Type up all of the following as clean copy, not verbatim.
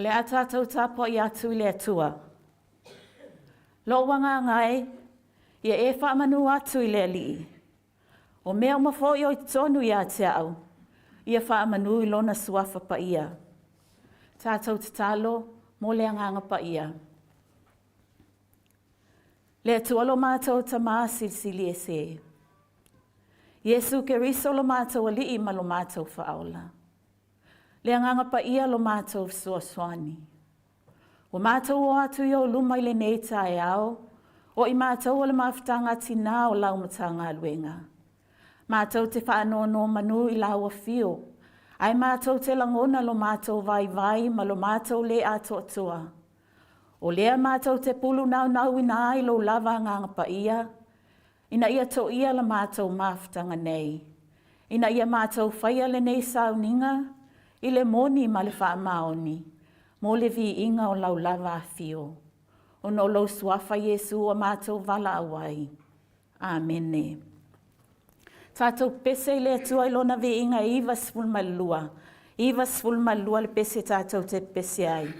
O le a tatou tapuai atu i le Atua. Lou agaga e, ia e faamanu atu i le Alii. O mea uma foi o i totonu ia te au, ia faamanu i Lona Suafa Paia. Tatou tatalo mo le Agaga Paia. Le Atua lo matou Tama Silisili Ese. Iesu Keriso lo matou Alii ma lo matou Faaola. Le Agaga Paia lo matou Fesoasoani. Ua matou o atu i ou luma i lenei taeao, o i matou o le mafutaga tinā o lau Matagaluega. Matou te faanonomanu i lau afio, ae matou te lagona lo matou vaivai ma lo matou lē atoatoa. O lea matou te pulunaunauina ai lou lava Agaga Paia, ina ia toia la matou mafutaga nei, ina ia matou faia lenei sauniga i le moni ma le faamaoni, mo le viiga o lau lava afio, ona o lou Suafa Iesu ua matou valaau ai. Amene. Tatou pese i le Atua i Lona viiga e 92, 92 le pese tatou te pese ai.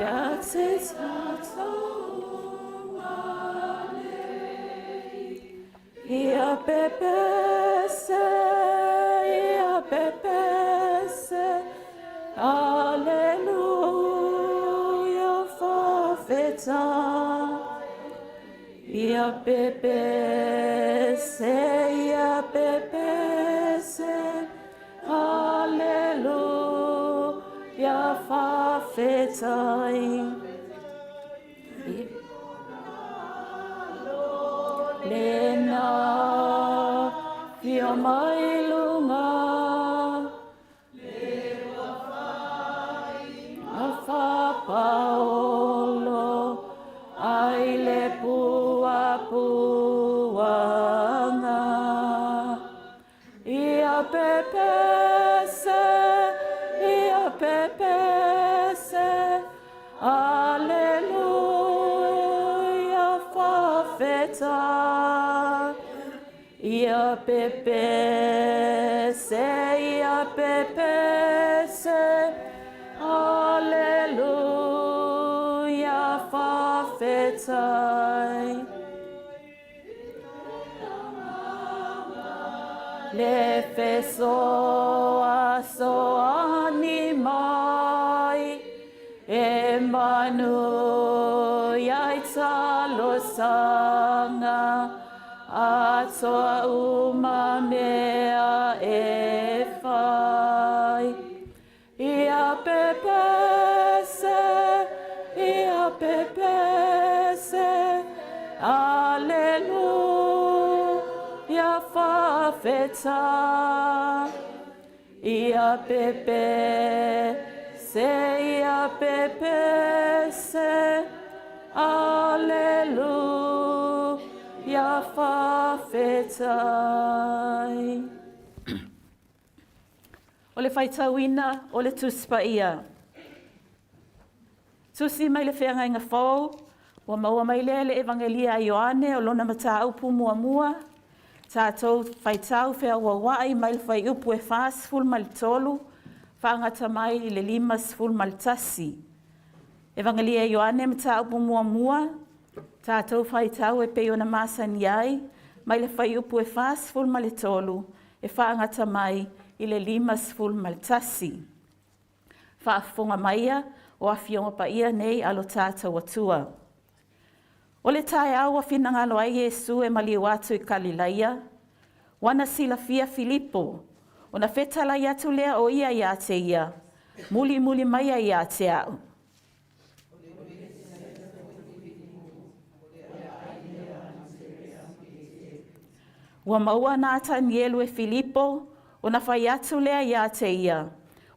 Ia te tatou uma nei, Ia pepese, ia pepese, Aleluia, fa'afetai. Ia pepese, ia pepese, Aleluia, fa'afetai. Lena fia mai luga A whapaolo ai le puapuaga Ia pepese, ia pepese, Aleluia, fa'afetai. Ia pepese, ia pepese, Aleluia, fa'afetai. Le fesoasoani mai e manuia ai talosaga atoa uma mea e fai. Ia pepese, ia pepese, Aleluia, fa'afetai. Ia pepese, ia pepese, Aleluia, fa'afetai. O le faitauina o le Tusi Paia. Tusi mai le Feagaiga Fou, ua maua mai lea le Evagelia a Ioane o lona mataupu muamua, tatou faitau feauauai mai le fuaiupu e 43 faagata mai i le 51. Evagelia a Ioane mataupu muamua, tatou faitau e pei ona masani ai, mai le fuaiupu e 43 e faagata mai i le 51. Faafofoga maia o Afioga Paia nei a lo tatou Atua. O le taeao ua finagalo ai Iesu e maliu atu i Kalilaia, ua na silafia Filipo, ona fetalai atu lea o ia iā te ia, Mulimuli maia iā te a'u. Ua maua Natanielu e Filipo, ona fai atu lea iā te ia,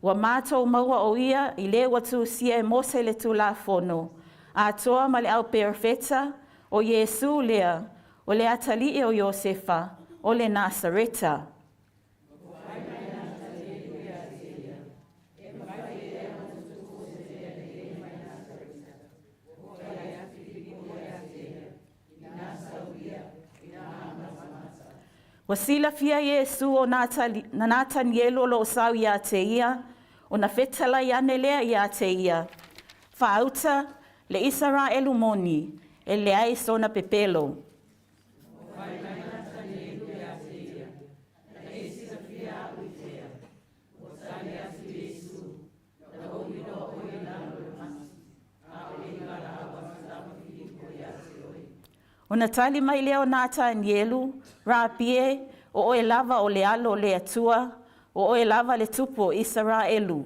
Ua matou maua o ia i le ua tusia e Mose le Tulafono, atoa ma le au perofeta, o Iesu lea, o le atalii o Iosefa, o le Nasareta. Ua silafia Iesu o na Natanielu o lo o sau iā te ia, ona fetalai ane lea iā te ia, Faauta le Isaraelu moni, e leai sona pepelo. Ona tali mai lea o Natanielu, Rabi e, o oe lava o le Alo o le Atua, o oe lava le Tupu o Isaraelu.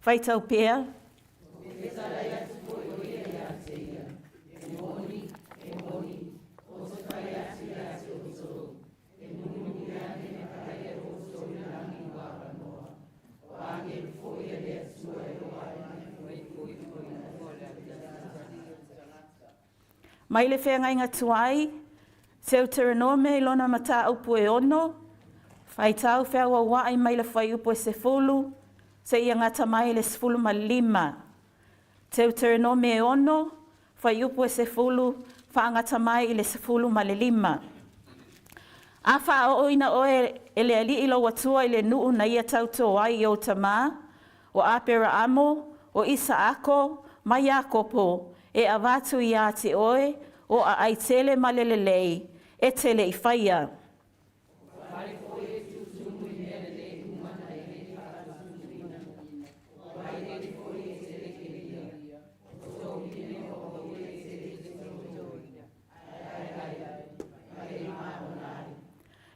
Faitau pea. Mai le feagaiga tuai, Teuteronome i lona mataupu e ono, faitau feauaua'i mai le fuaiupu e 10 seia gata mai le 15. Teuteronome e ono, fuaiupu e 10, faagata mai i le 15. A faaooina oe e le Alii lou Atua i le nuu na ia tautō ai i ou tamā, o Aperaamo, o Isaako, ma Iakopo, e avatu iā te oe, o aai tele ma le lelei, e te le i faia.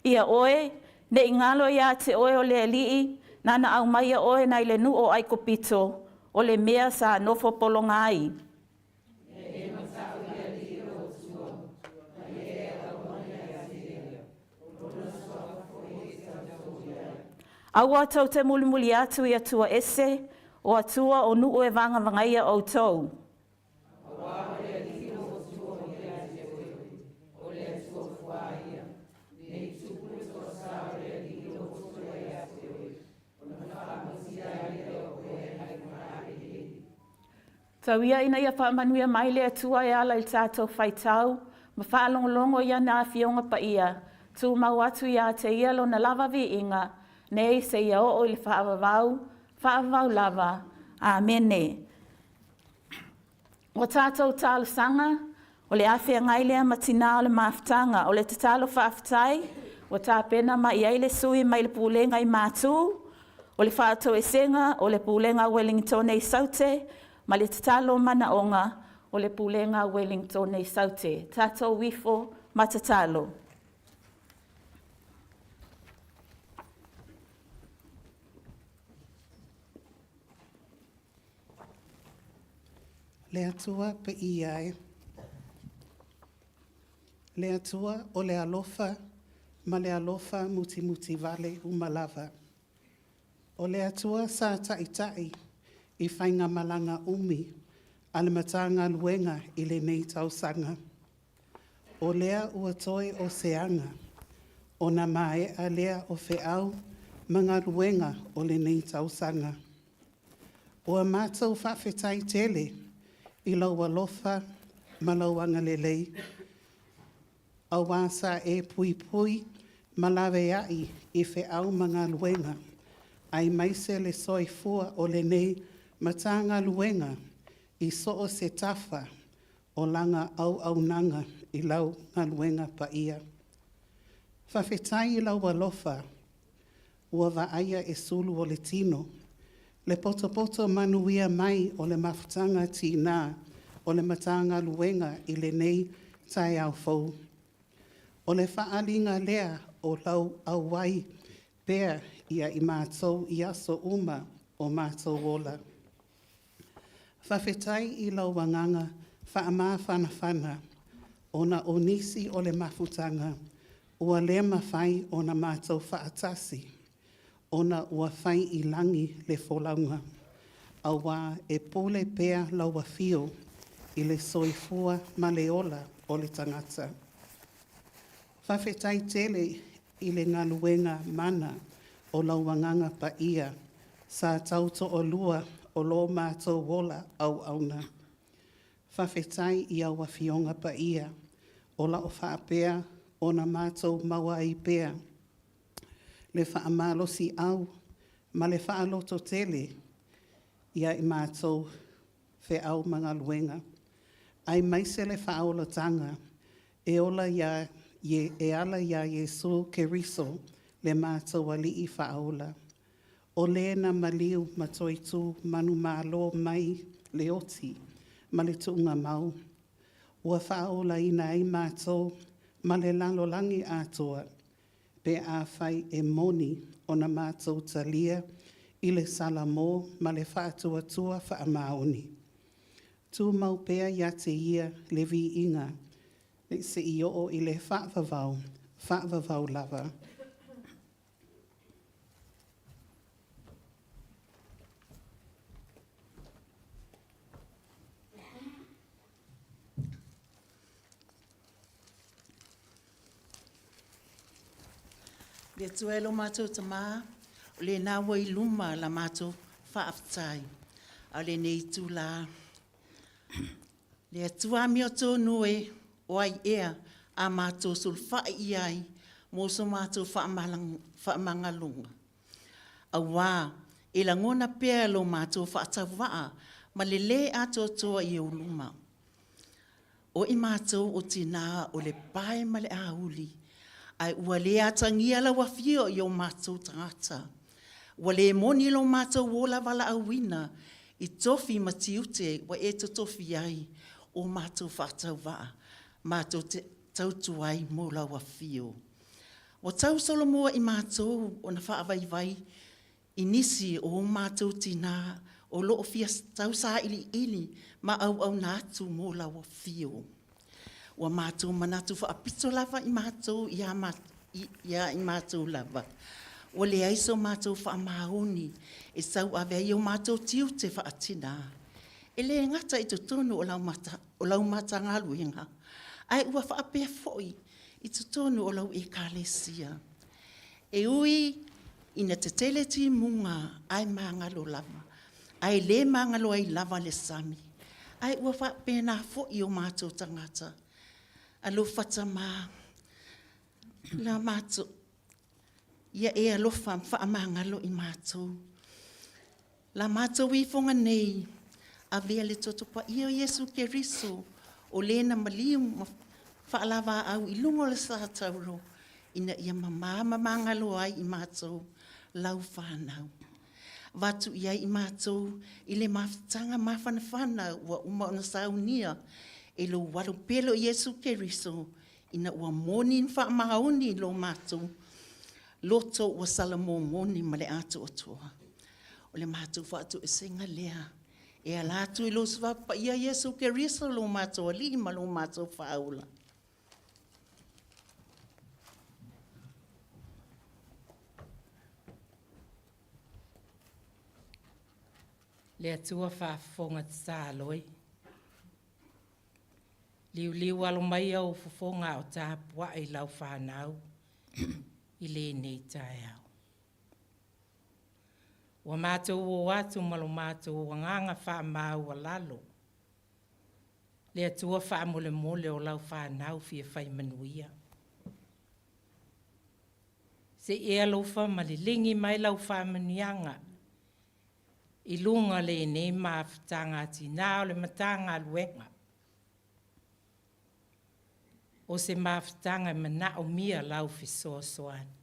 Ia oe, ne i galo iā te oe o le Alii, nana aumaia oe nai le nuu o Aikupito, o le mea sa nofo pologa ai. Aua tou te mulimuli atu i Atua ese, o Atua o nuu e vagavagaia outou. Tau ia ina ia faamanuia mai le Atua e ala i le tatou faitau ma faalogologo i ana Afioga Paia, tumau atu iā te Ia Lona lava viiga, nei seia oo i le faavavau, faavavau lava. Amene. Ua tatou talosaga, o le a feagai lea ma tinā o le mafutaga. O le tatalo faafetai ua tapena mai i ai le sui mai le Pulega i Matu, o le faatoesega o le Pulega a Ueligitone i Saute, ma le tatalo o manaoga o le Pulega a Ueligitone i Saute. Tatou ifo ma tatalo. Le Atua paia e. Le Atua o le alofa ma le alofa mutimutivale uma lava. O le Atua sa taʻitaʻi i faigamalaga umi a le Matagaluega i lenei tausaga. O lea ua toe o se aga ona maeʻa lea o feau ma galuega o lenei tausaga. Ua matou faafetai tele i lou alofa ma lou agalelei, auā sa e puipui ma laveai i feau ma galuega, aemaise le soifua o lenei Matagaluega i so o se tafa o lana auaunaga i lau galuega paia. Faafetai i lou alofa ua vaaia e sulu o le tino, le potopoto manuia mai o le mafutaga tinā o le Matagaluega i lenei taeao fou. O le faaaliga lea o lau auai pea ia i matou i aso uma o matou ola. Faafetai i lou agaga faamafanafana ona o nisi o le mafutaga ua le mafai ona matou faatasi ona ua fai i lagi le folauga, auā e pule pea lau afio i le soifua ma le ola o le tagata. Faafetai tele i le galuega mana o Lou Agaga Paia sa tautoalua o lo matou ola auauna. Faafetai i au Afioga Paia o lo o faapea ona matou maua ai pea le faamalosiau ma le faalototele i a i matou feau ma galuega, aemaise le faaolataga e ola e ala ia Iesu Keriso le matou Alii Faaola, o Le na maliu ma toe tu manumalo mai le oti ma le tuugamau, ua faaolaina ai matou ma le lalolagi atoa, pe afai e moni ona matou talia i le salamo ma le faatuatua faamaoni. Tumau pea ia te Ia le viiga seia oo i le faavavau, faavavau lava. Le Atua e lo matou Tama, o lena ua i luma la matou faafetai. A o lenei itula, le Atua amiotonu e, o ai ea a matou sulufai i ai mo so matou faamagaloga? Aua e lagona pea lo matou faatauvaa ma le le atoatoa i ou luma. O i matou o tina o le pae ma le auli, ae ua le atagia lau Afio i o matou tagata. Ua le moni lo matou ola valaauina i tofi ma tiute ua e tofia ai o matou faatauvaa matou te tautua ai mo lau Afio. Ua tausolomua i matou ona faavaivai i nisi o matou tina o lo o fia tausailiili ma auauna atu mo lau Afio. Ua matou manatu faapito lava i matou ia i matou lava, ua leai so matou faamaoni e tauave ai o matou tiute faatina. E le gata i totonu o lau Matagaluega, ae ua faapea foi i totonu o lau Ekalesia. E ui ina tetele timuga ae magalo lava, ae le magalo ai lava le sami. Ae ua faapena foi o matou tagata. Alofa Tama, ia e alofa faamagalo i matou. La matou ifoga nei, avea le Toto Paia o Iesu Keriso o Le na maliu ma faalaváau i luga o le sa tauro ina ia mama ma magalo ai i matou lau fanau. Avatu i ai i matou i le mafutaga mafanafana ua uma ona saunia e lou Alo pele o Iesu Keriso ina ua moni ma faamaoni lo matou loto ua salamo moni ma le atoatoa. O le matou faatoesega lea e ala atu i lou Suafa Paia Iesu Keriso lo matou Alii ma lo matou Faaola. Le Atua faafofoga tatalo e, liuliu alo mai au fofoga a o tapuai lau fanau i lenei taeao. Ua matou o atu ma lo matou agaga faamaualalo, le Atua faamolemole o lau fanau fia fai manuia. Se i e alofa ma liligi mai lau faamanuiaga i luga o lenei mafutaga a tina o le Matagaluega. O se mafutaga e manaomia lau fesoasoani.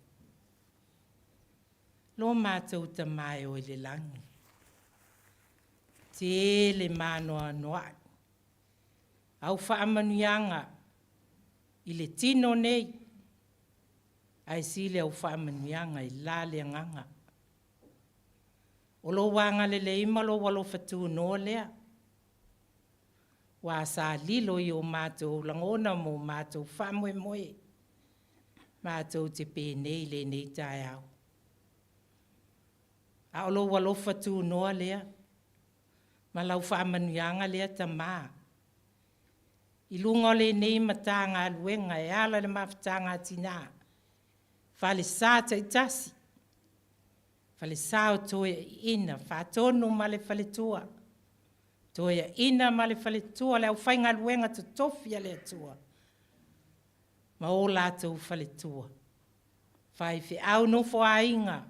Lo matou Tama e oi le lagi, tele ma anoanoai au faamanuiaga i le tino nei, ae sili au faamanuiaga i la le agaga. O lou agalelei ma lou alofa tunoa lea, ua sa lilo i o matou lagona ma o matou faamoemoe, matou te penei i lenei taeao. A o lou alofa tunoa lea ma lau faamanuiaga lea Tama, i luga o lenei Matagaluega e ala i le Mafutaga a Tina, falesa taitasi. Falesa o Toeaiina, Faatonu ma le Faletua, Toeaiina ma le Faletua, le aufaigaluega totofi a le Atua ma o latou faletua, faifeau nofoaiga,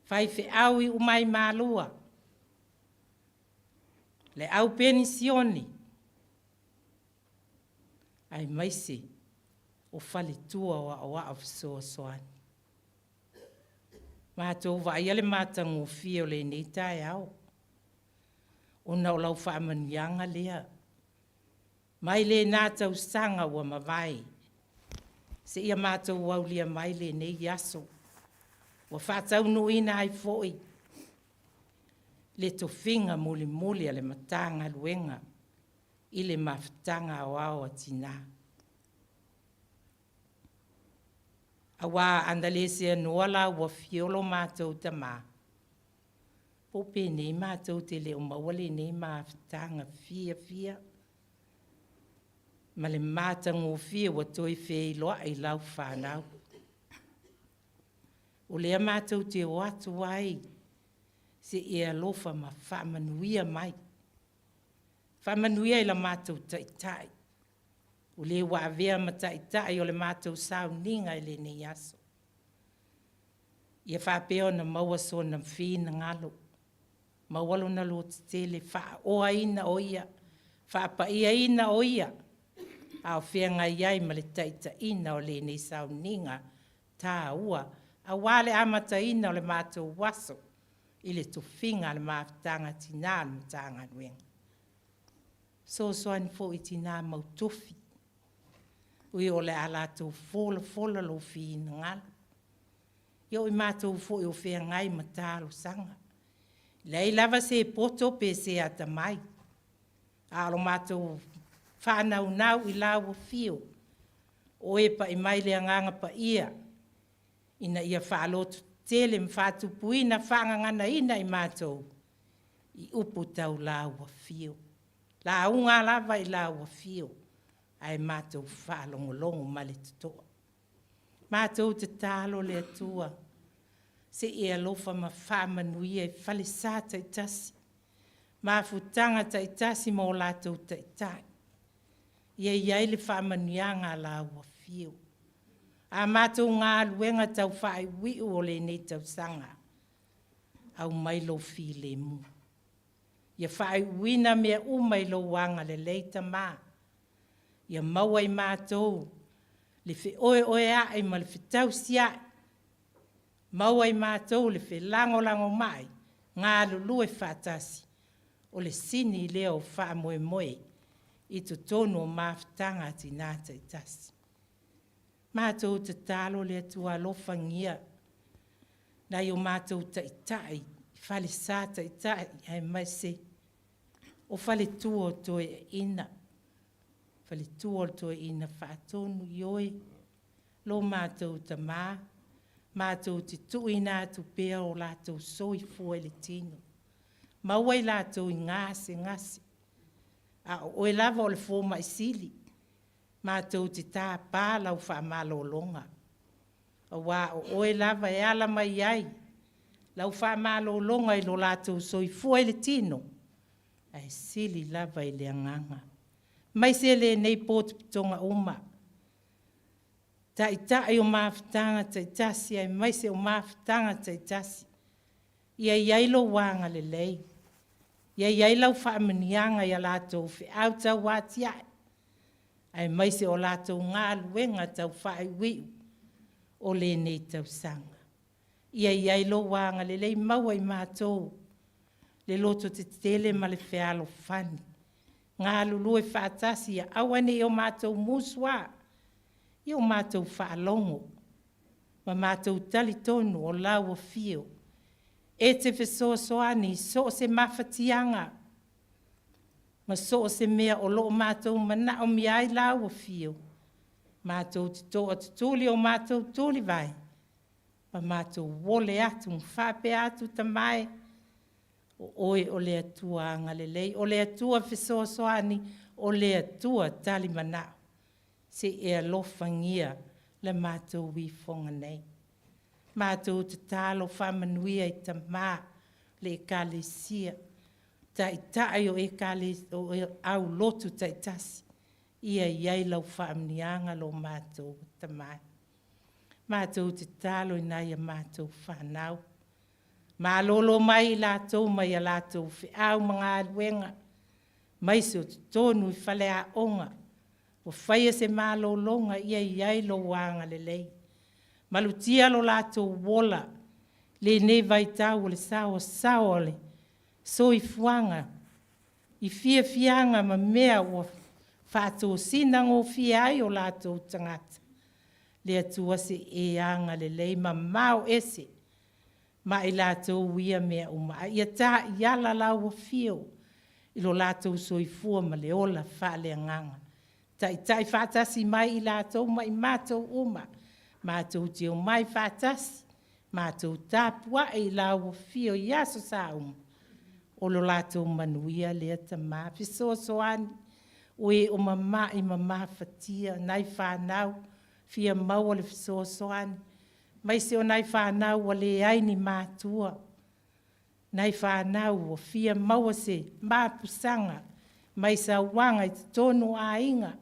faifeau i umaimalua, le au penisione, aemaise o faletua o aoao fesoasoani. Matou vaaia le matagofie o lenei taeao, ona o lau faamanuiaga lea mai lena tausaga ua mavae seia matou aulia mai lenei aso, ua faataunuuina ai foi le tofiga mulimuli a le Matagaluega i le Mafutaga Aoao a Tina. Aua ana le seanoa la ua afio lo matou Tama, po o penei matou te le o maua lenei mafutaga fiafia ma le matagofie ua toe feiloai lau fanau. O lea matou te o atu ai se i e alofa ma faamanuia mai. Faamanuia i la matou Taitai, o le ua avea ma Taitai o le matou sauniga i lenei aso. Ia faapea ona maua sona finagalo, maua lona lototele, faaoaina o ia, faapaiaina o ia, a o feagai ai ma le taitaiina o lenei sauniga taua, aua le amataina o le matou aso i le tofiga a le Mafutaga a Tina a le Matagaluega. Fesoasoani foi i tina mautofi, ui o le a latou folafola lou finagalo. Ia o i matou foi o feagai ma talosaga. E leai lava se poto pe se atamai, a o lo matou faanaunau i lau afio, o e pai mai le Agaga Paia, ina ia faalototele ma faatupuina faagaganaina i matou i upu tau lau afio. Lauga lava i lau afio ae matou faalogologo ma le totoa. Matou tatalo le Atua, se i e alofa ma faamanuia i falesa taitasi, mafutaga taitasi ma o latou taitai. Ia i ai le faamanuiaga a lau afio. A matou galuega tau faaiuiu o lenei tausaga, aumai lou filemu. Ia faaiuiuina mea uma i lou agalelei Tama. Ia maua i matou le feoeoea'i ma le fetausia'i, maua i matou le felagolagomai, galulue faatasi, o le sini lea o faamoemoe i totonu o mafutaga a tina taitasi. Matou tatalo le Atua alofagia nai o matou taitai, falesa taitai aemaise o faletua o toeaiina, faletua o le toeaina Faatonu, ioe, lo matou tama, matou te tuuina atu pea o latou soifua i le tino. Maua i latou i gasegase, a o oe lava o le fomai sili, matou te tapa lau faamalologa, aua o oe lava e ala mai ai lau faamalologa i lo latou soifua i le tino, ae sili lava i le agaga. Aemaise lenei potopotoga uma, taitai o mafutaga taitasi aemaise o mafutaga taitasi, ia i ai lou agalelei, ia i ai lau faamanuiaga i a latou feau tauatiae, aemaise o latou galuega tau faaiuiu o lenei tausaga. Ia i ai lou agalelei, maua i matou le lototetele ma le fealofani, galulue faatasi, ia aua ne i o matou musuā, ia o matou faalogo ma matou talitonu o lau afio e te fesoasoani i so o se mafatiaga ma so o se mea o lo o matou manaomia ai lau afio, matou te toatutuli o matou tulivae, ma matou ole atu ma faapea atu, Tama e, o oe o le Atua agalelei, o le Atua fesoasoani, o le Atua talimanao. Se i e alofagia le matou ifoga nei. Matou tatalo faamanuia i tamā o le Ekalesia, taitai o Ekalesia, o au lotu taitasi, ia i ai lau faamanuiaga lo matou Tamā e. Matou tatalo i nai a matou fanau, malolo mai i latou mai a latou feau ma galuega, aemaise o totonu i faleaoga, ua faia se malologa, ia i ai lou agalelei. Malutia lo latou ola i lenei vaitau o le saoasaoa o le soifuaga i fiafiaga ma mea ua faatosina gofie ai o latou tagata. Le Atua se i e agalelei, mamao ese ma i latou ia mea uma, a ia taiala lau afio i lo latou soifua ma le ola faaleagaga. Taitai faatasi mai i latou ma i matou uma, matou te omai faatasi, matou tapuai i lau afio i aso sa uma, o lo latou manuia lea Tamā. Fesoasoani o e o mamai ma mafatia, nai fanau fia maua le fesoasoani, aemaise o nai fanau ua leai ni matua, nai fanau ua fia maua se mapusaga mai sauaga i totonu o aiga,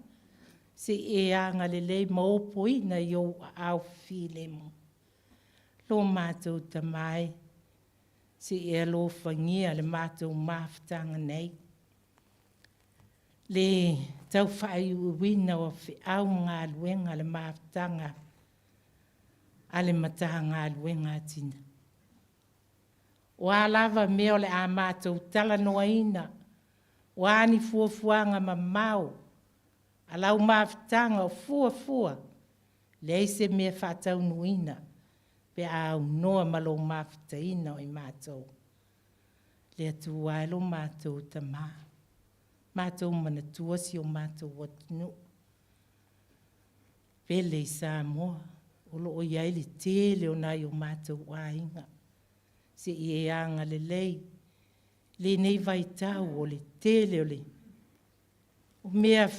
se i e agalelei ma opoina i ou aao filemu. Lo matou Tamā e, se i e alofagia le matou mafutaga nei, le tau faaiuiuina o feau ma galuega a le mafutaga a le Matagaluega a Tina. O a lava mea o le a matou talanoaina, o a ni fuafuaga mamao a lau mafutaga o fuafua, leai se mea faataunuuina pe a aunoa ma lou mafutaina o i matou. Le Atua e lo matou Tamā, matou manatua si o matou atunuu pele i Samoa, o lo o i ai le tele o nai o matou aiga. Se i e agalelei i lenei vaitau o le tele o mea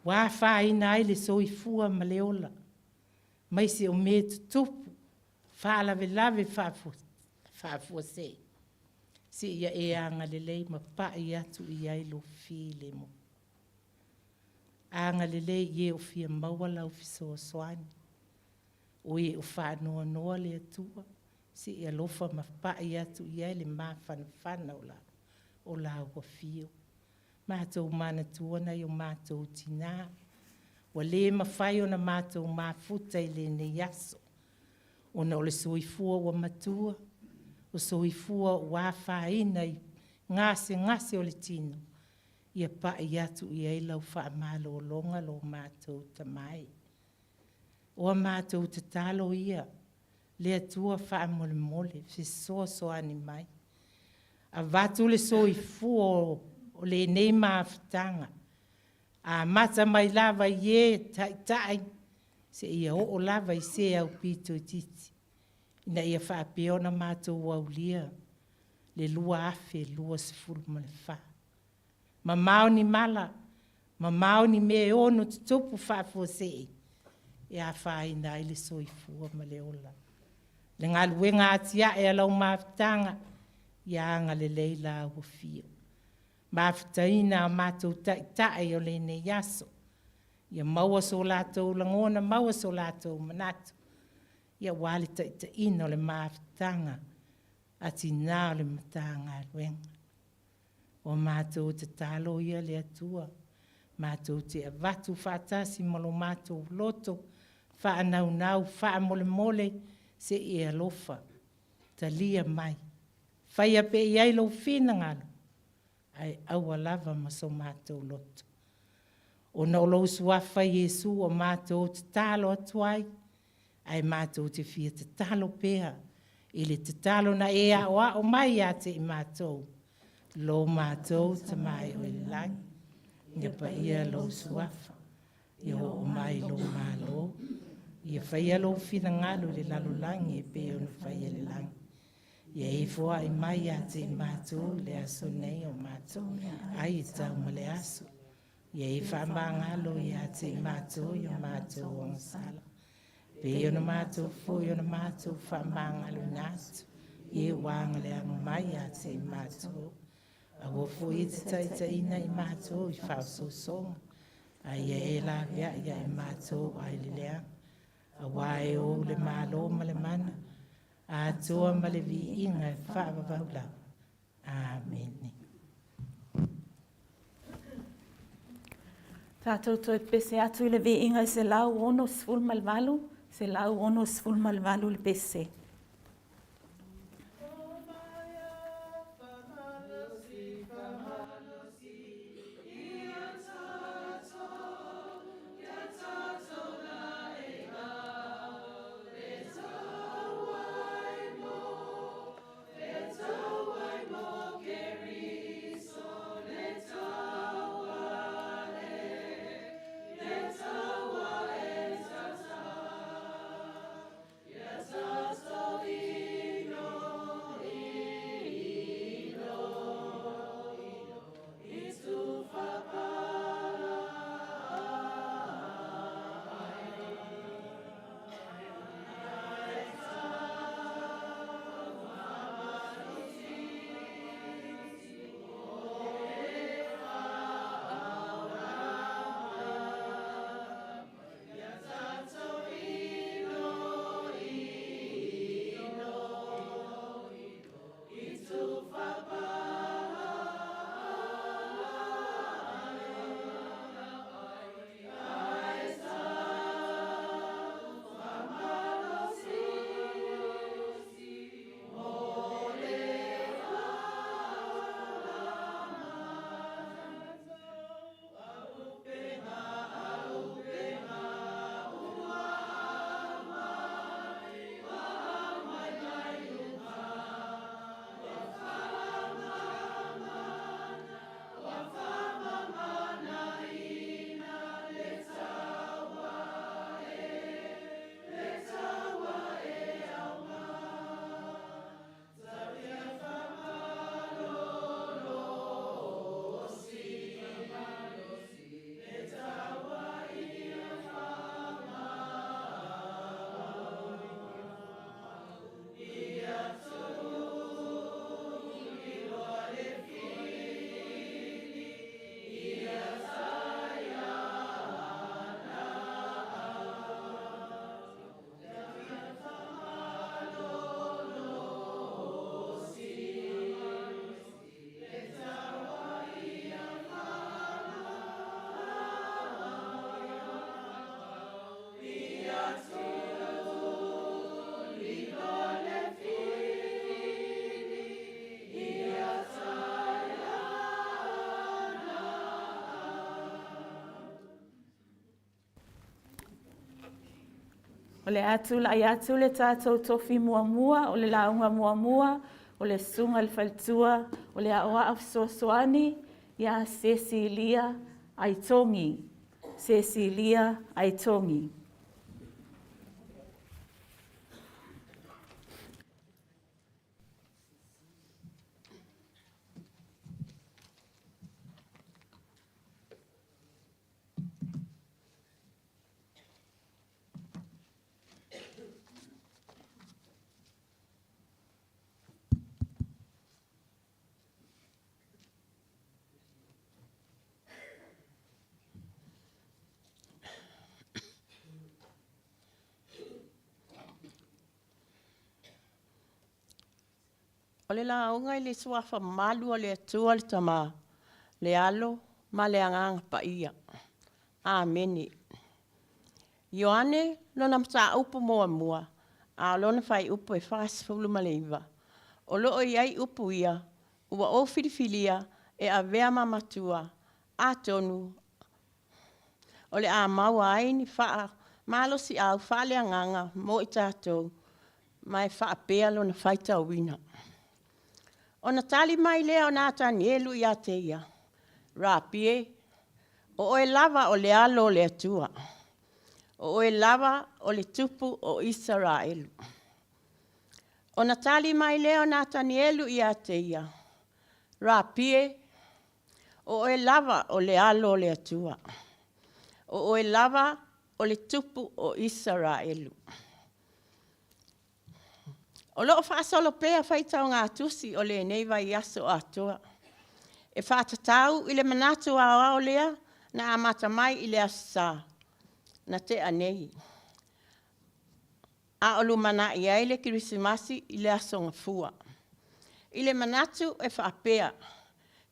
ua afaina ai le soifua ma le ola, aemaise o mea e tutupu, faalavelave faafuasei, seia e agalelei ma pai atu i ai lou filemu. Agalelei i e o fia maua lau fesoasoani, o e o faanoanoa le Atua, se i alofa ma pai atu i ai le mafanafana o lau afio. Matou manatua nai o matou tina, ua le mafai ona matou mafuta i lenei aso, ona o le soifua ua matua, o soifua ua afaina i gasegase o le tino, ia pai atu i ai lau faamalologa lo matou Tama e. O a matou tatalo ia, le Atua faamolemole, fesoasoani mai. Avatu le soifua o lenei mafutaga, amata mai lava i e taitai seia oo lava i se aupito itiiti, ina ia faapea ona matou aulia le 2024. Mamao ni mala, mamao ni mea e ono tutupu faafuasei, e afaina ai le soifua ma le ola. Le galuega atiae a lau mafutaga, ia agalelei lau afio. Mafutaina a matou taitai o lenei aso, ia maua so latou lagona, maua so latou manatu, aua le taitaiina o le mafutaga a tina o le Matagaluega. O a matou tatalo ia le Atua, matou te avatu faatasi ma lo matou loto faanaunau faamolemole, se i e alofa, talia mai, faia pea i ai lou finagalo, ae aua lava ma so matou loto. Ona o lou suafa Iesu ua matou tatalo atu ai, ae matou te fia tatalo pea i le tatalo na e aoao mai ia te i matou, lo matou Tama e oe i le lagi, ia paia lou suafa, ia oo mai lou Malo, ia faia lou finagalo i le lalolagi e pei ona faia i le lagi. Ia e foai mai ia te i matou i le aso nei o matou ai e tau ma le aso. Ia e faamagalo ia te i matou i o matou agasala. Pei ona matou foi ona matou faamagaloina atu i e ua agaleaga mai ia te i matou. Aua foi e te taitaiina i matou i faaosoosoga, a ia e laveai ia i matou ai le leaga. Auā e ou le Malo ma le mana, atoa ma le viiga e faavavau lava. Amene. Tatou toe pese atu i le viiga e 168, 168 le pese. O le a tulai atu le tatou tofi muamua, o le lauga muamua, o le susuga i le faletua o le Aoao Fesoasoani ia Sesilia Aitogi. Sesilia Aitogi. O le lauga i le Suafa Malu o le Atua le Tama, le Alo ma le Agaga Paia. Amene. Ioane lona mataupu muamua, a o lona faaiupu e 49. O lo o i ai upu ia, ua ou filifilia e avea ma matua, atonu o le a maua ai ni faamalosiau faaleagaga mo i tatou, ma e faapea lona faitauina. Ona tali mai lea o Natanielu ia te ia, Rapi e, o oe lava o le Alo o le Atua, o oe lava o le Tupu o Isaraelu. Ona tali mai lea o Natanielu ia te ia, Rapi e, o oe lava o le Alo o le Atua, o oe lava o le Tupu o Isaraelu. O lo o faasolo pea faitauga-tusi o lenei vaiaso atoa, e faatatau i le manatu aoao lea na amata mai i le Aso Sa na tea nei, a o lumanai ai le Kerisimasi i le Aso Gafua, i le manatu e faapea,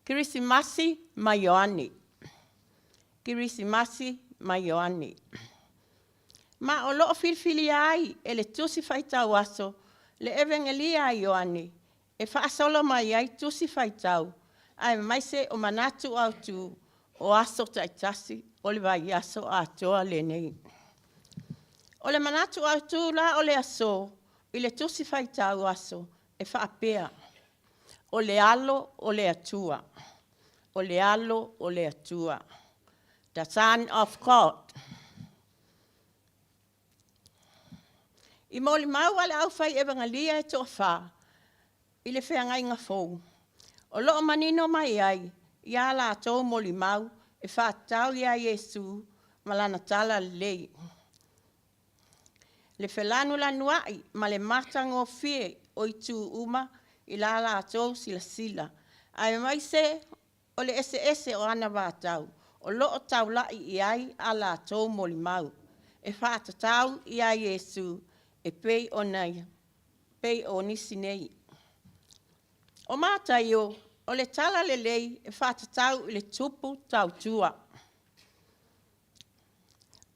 Kerisimasi ma Ioane. Kerisimasi ma Ioane. Ma o lo o filifilia ai e le Tusi Faitau Aso le Evegelia a Ioane e faasolo mai ai tusi faitau aemaise o manatu autu o aso taitasi o le vaiaso atoa lenei. O le manatu autu la o le aso i le tusi faitau aso e faapea, O le Alo o le Atua, o le Alo o le Atua, the Son of God. I molimau a le aufai evegalia e toafa i le feagaiga fou, o lo o manino mai ai ia latou molimau e faatatau ia Iesu ma lana talalelei, le felanulanuai ma le matagofie o itu uma i la latou silasila, aemaise o le eseese o anavatau o lo o taulai i ai a latou molimau e faatatau ia Iesu e pei ona pei o nisi nei. O Mataio, o le talalelei e faatatau i le tupu tautua.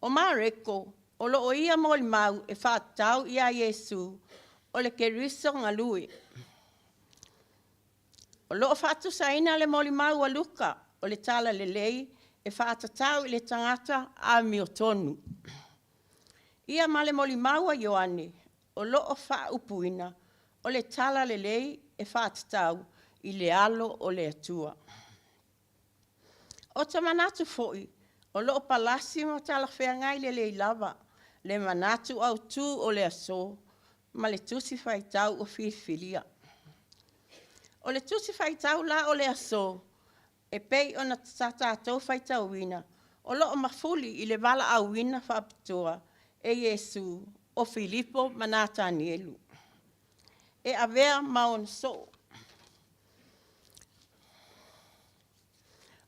O Mareko, o lo o ia molimau e faatatau ia Iesu o le Keriso galue. O lo o faatusaina le molimau a Luka o le talalelei e faatatau i le tagata amiotonu. Ia ma le molimau a Ioane o lo o faaupuina o le talalelei e faatatau i le Alo o le Atua. Ou te manatu foi o lo o palasi ma talafeagai lelei lava le manatu autu o le aso ma le tusi faitau ua filifilia. O le tusi faitau la o le aso e pei ona sa tatou faitauina, o lo o mafuli i le valaauina faapitoa e Iesu o Filipo ma Natanielu e avea ma ona soo.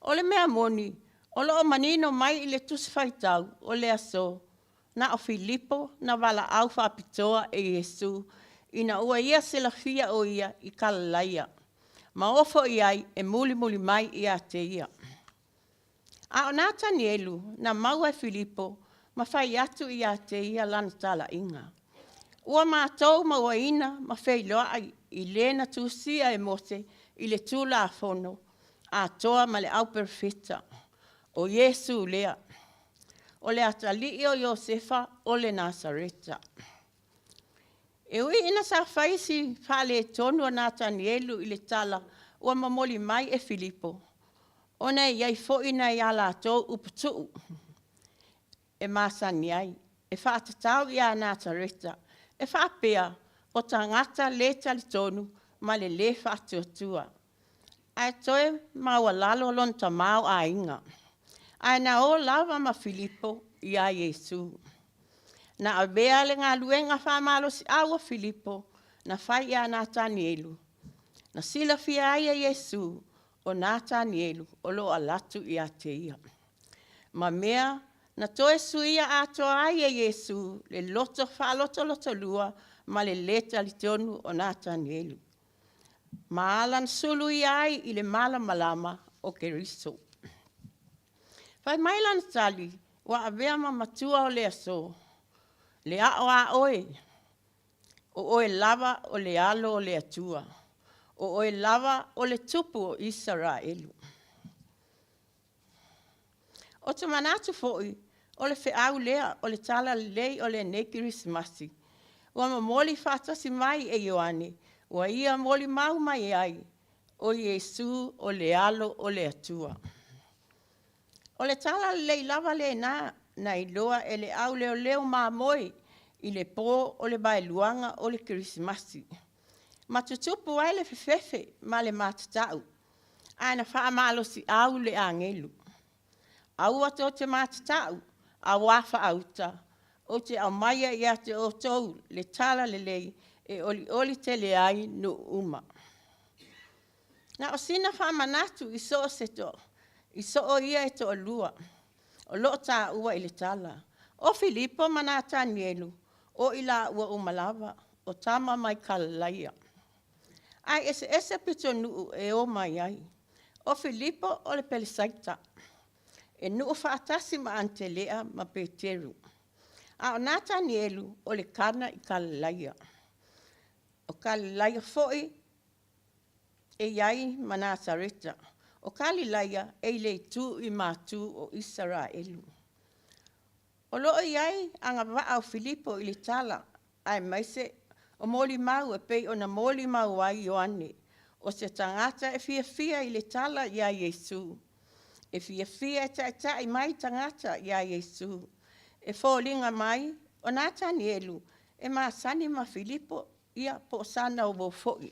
O le mea moni, o lo o manino mai i le Tusi Faitau o le aso, na o Filipo na valaau faapitoa e Iesu ina ua ia silafia o ia i Kalalaia, ma ofo i ai e mulimuli mai ia te ia. A o Natanielu na maua e Filipo ma fai atu ia te ia lana talaiga, Ua matou mauaina ma feiloai i le na tusia e Mose i le Tulafono atoa ma le au Perofeta, o Iesu lea, o le atalii o Iosefa o le Nasareta. E ui ina sa fai si faaletonu o Natanielu i le tala ua momoli mai e Filipo, ona e i ai foi nai a latou uputuu e masani ai, e faatatau ia Nasareta, e faapea, o tagata le talitonu ma le lē faatuatua. Ae toe maualalo lona tamaoaiga. Ae na o lava ma Filipo iā Iesu. Na avea le galuega faamalosiau a Filipo na fai ia Natanielu, na silafia ai e Iesu o Natanielu o lo o alu atu ia te ia. Ma mea na toe suia atoa ai e Iesu le loto faalotolotolua ma le lē talitonu o Natanielu, ma ala na suluia ai i le malamalama o Keriso. Fai mai lana tali, Ua avea ma matua o le aso, le ao a oe, o oe lava o le Alo o le Atua, o oe lava o le Tupu o Isaraelu. Ou te manatu foi, o le feau lea o le talalelei o lenei Kerisimasi, ua momoli faatasi mai e Ioane, ua ia molimau mai ai, o Iesu o le Alo o le Atua. O le talalelei lava lena na iloa e le au leoleo mamoe i le po o le vaeluaga o le Kerisimasi, ma tutupu ai le fefefe ma le matatau, ae na faamalosiau le agelu. Aua tou te matatau, Auā faauta, ou te aumaia ia te outou le tala lelei e olioli tele ai nuu uma. Na o sina faamanatu i so o se to, i soo ia e toalua o loo taua i le tala, o Filipo ma Natanielu, o i laua uma lava o tama mai Kalalaia. Ae eseese pitonuu e o mai ai. O Filipo o le Pelesaita, e nuu faatasi ma Anitelea ma Peteru. A o Natanielu o le Kana i Kalalaia. O Kalilaia foi e i ai ma Nasareta. O Kalilaia e i le itu i matu o Isaraelu. O lo o i ai agavaa o Filipo i le tala, aemaise o molimau e pei ona molimau ai Ioane, o se tagata e fiafia i le tala iā Iesu, e fiafia e taitai mai tagata iā Iesu. E foliga mai o Natanielu e masani ma Filipo, ia po o sana uo foi.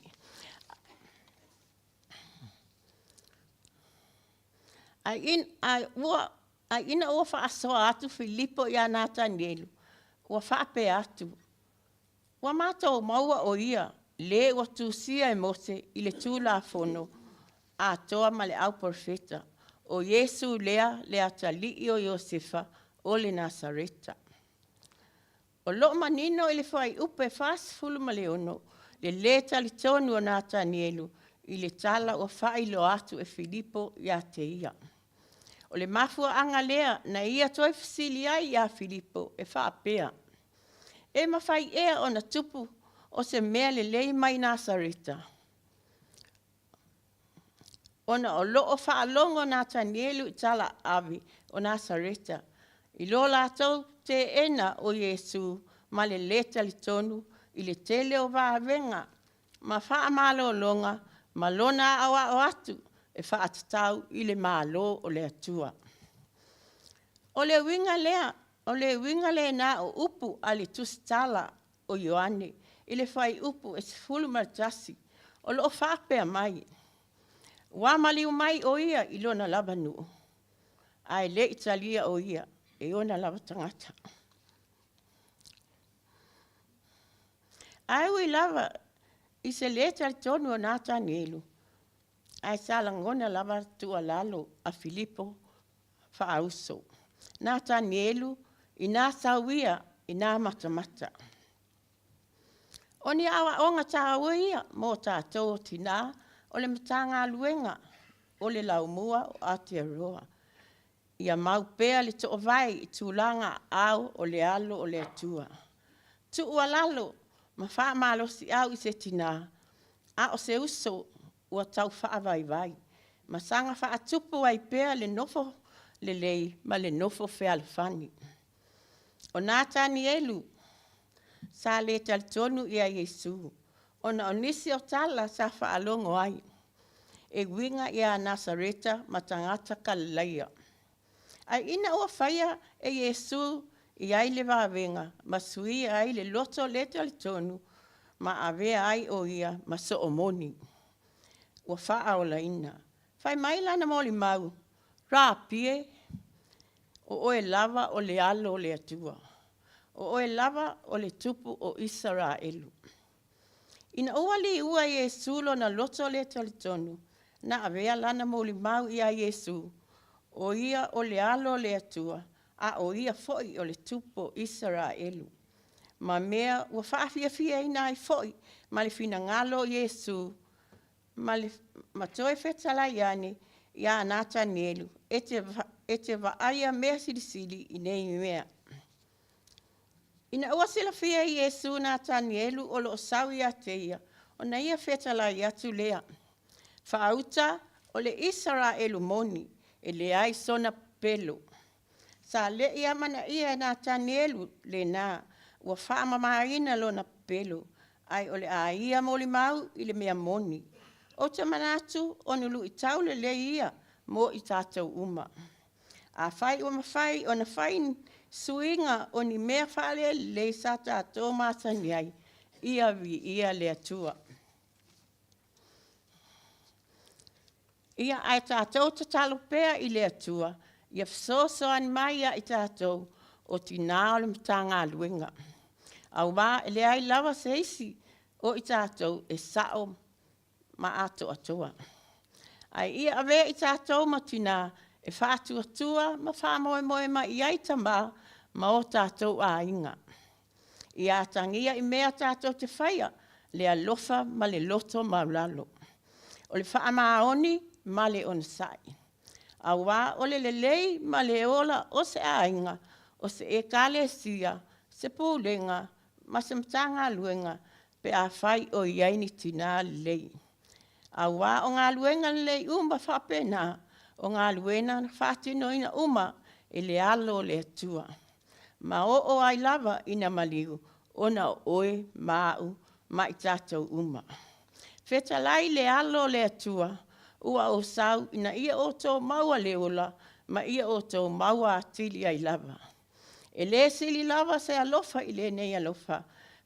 Ai, ai, ua, ai ina ua faasoa atu Filipo iā Natanielu, ua faapea atu, Ua matou maua o ia le ua tusia e Mose i le Tulafono atoa ma le Auperofeta, o Iesu lea le atalii o Iosefa o le Nasareta. O lo o manino i le fuaiupu e 46 le lē talitonu o Natanielu i le tala ua faailoa atu e Filipo iā te ia. O le mafuaaga lea na ia toe fesili ai iā Filipo e faapea, E mafai ea ona tupu o se mea lelei mai Nasareta? Ona o lo o faalogo Natanielu i tala ave o Nasareta i lo latou teena o Iesu ma le lē talitonu i le tele o vavega ma faamalologa ma lona aoao atu e faatatau i le Malo o le Atua. O le uiga lea, o le uiga lena o upu a le Tusitala o Ioane i le fuaiupu e 11, o lo o faapea mai, Ua maliu mai o ia i lona lava nuu, ae le i talia o ia e ona lava tagata. Ae ui lava i se lē talitonu o Natanielu, ae sa lagona lava tuualalo a Filipo faauso. Natanielu inā sau ia i nā matamata. O ni aoaoga tāua ia mō tātou o tinā o le Matagaluega o le Laumua o Aotearoa. Ia mau pea le toovae i tulaga aao o le alo o le Atua. Tuualalo ma faamalosiau i se tinā, a o se uso ua tau faavaivai, ma saga faatupu ai pea le nofo lelei ma le nofo fealofani. O Natanielu sa le talitonu ia Iesu ona o nisi o tala sa faalogo ai e uiga ia Nasareta ma tagata Kalilaia. Ae ina ua faia e Iesu i ai le vavega ma suia ai le loto le talitonu ma avea ai o ia ma soo moni, ua faaolaina. Fai mai lana molimau, Rapi e, o oe lava o le Alo o le Atua, o oe lava o le Tupu o Isaraelu. Ina ua liua e Iesu lona loto le talitonu, na avea lana molimau iā Iesu, o ia o le Alo o le Atua, a o ia foi o le Tupu o Isaraelu. Ma mea ua faafiafiaina ai foi ma le finagalo o Iesu ma, le, ma toe fetalai ane iā Natanielu, e te, e te vaaia mea silisili i nei mea. Ina ua silafia e Iesu Natanielu o lo o sau ia te ia, ona ia fetalai atu lea, Faauta o le Isaraelu moni, e leai sona pepelo. Sa le i amanaia e Natanielu lena ua faamamaina lona pepelo, ae o le a ia molimau i le mea moni. Ou te manatu o ni luitau lelei ia mo i tatou uma. Afai ua mafai ona fai ni suiga o ni mea faalelelei sa tatou masani ai, ia viia le Atua. Ia, ae tatou tatalo pea i le Atua ia fesoasoani mai ia i tatou. o tinā o le Matagaluega, aua e leai lava se isi o i tatou e sao ma atoatoa. Ae ia avea i tatou ma tinā e faatuatua ma faamoemoe mai i ai tama ma o tatou aiga. Ia atagia i mea tatou te faia le alofa ma le loto maualalo, o le faamaoni ma le onosai, aua o le lelei ma le ola o se aiga, o se Ekalesia, se pulega ma se Matagaluega pe afai o i ai ni tina lelei. Aua o galuega lelei uma faapena, o galuega na faatinoina uma e le Alo o le Atua, ma oo ai lava ina maliu ona o oe ma au ma i tatou uma. Fetalai le Alo o le Atua ua ou sau ina ia outou maua le ola ma ia outou maua atili ai lava. E le sili lava se alofa i lenei alofa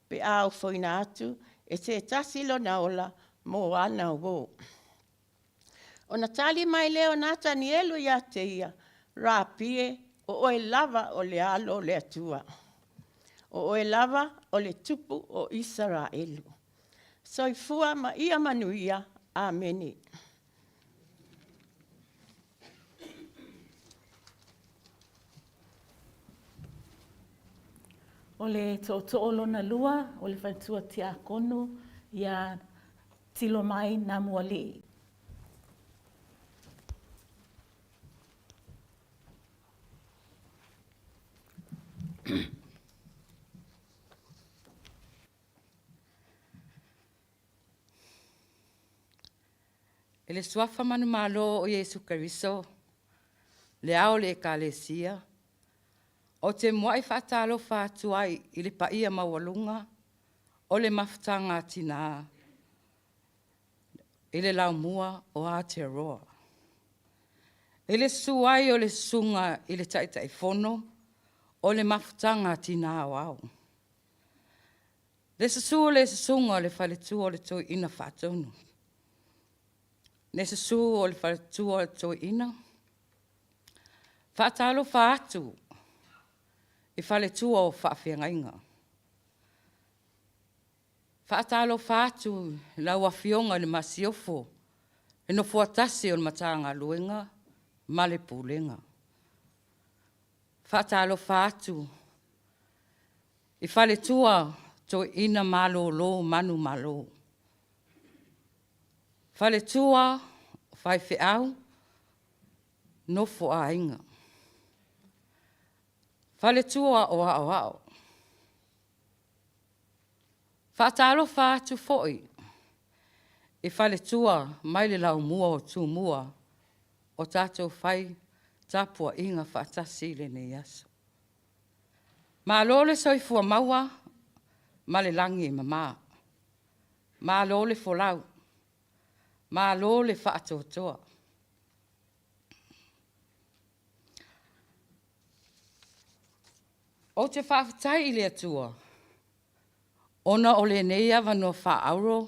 pe a ofoina atu e se tasi lona ola mo ana uo. Ona tali mai lea o Natanielu ia te ia, Rapi e, o oe lava o le Alo o le Atua, o oe lava o le Tupu o Isaraelu. Soifua ma ia manuia. Amene. O le tootoo lona lua o le faletua tiakono ia Tilomai Namualii. I le suafa manumalo o Iesu Keriso, le Ao o le Ekalesia, ou te muai faatalofa atu ai i le paia maualuga o le Mafutaga a Tina i le Laumua o Aotearoa. I le susu ai o le susuga i le Taitaifono o le Mafutaga a Tina Aoao. Le susu o le susuga o le faletua o le Toeaina Faatonu, le susu o le faletua o le Toeaina. Faatalofa atu i faletua o faafeagaiga. Faatalofa atu i lau Afioga i le Masiofo, le Nofoa tasi o le Matagaluega ma le Pulega. Faatalofa atu i faletua toeaina malolo manumalo, faletua o faifeau, nofoaiga, faletua o aoao. Faatalofa atu foi i faletua mai le laumua o Tumua o tatou fai tapuaiga faatasi i lenei aso. Malo le soifua maua ma le lagi e mama, malo le folau, malo le faatoatoa. Ou te faafetai i le Atua ona o lenei avanoa faaauro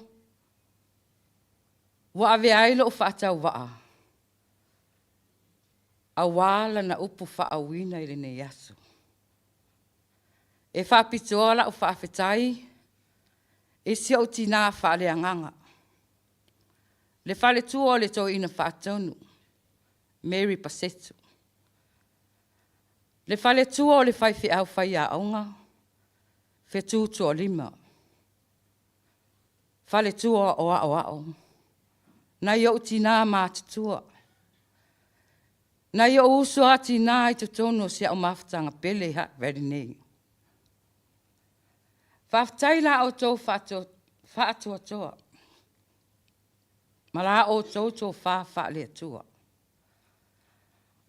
ua avea ai lou faatauvaa aua lana upu faauuina i lenei aso. E faapitoa lau faafetai i si ou tina faaleagaga, le faletua o le Toeaina Faatonu, Mary Pasetto, le faletua o le faifeau faiaoga, Fetu Tualima, faletua o Aoao, nai ou tina matutua, nai ou uso a tina i totonu o si au mafutaga pele i Happy Valley nei. Faafetai i la outou faatoatoa ma la outou tofa faale-Atua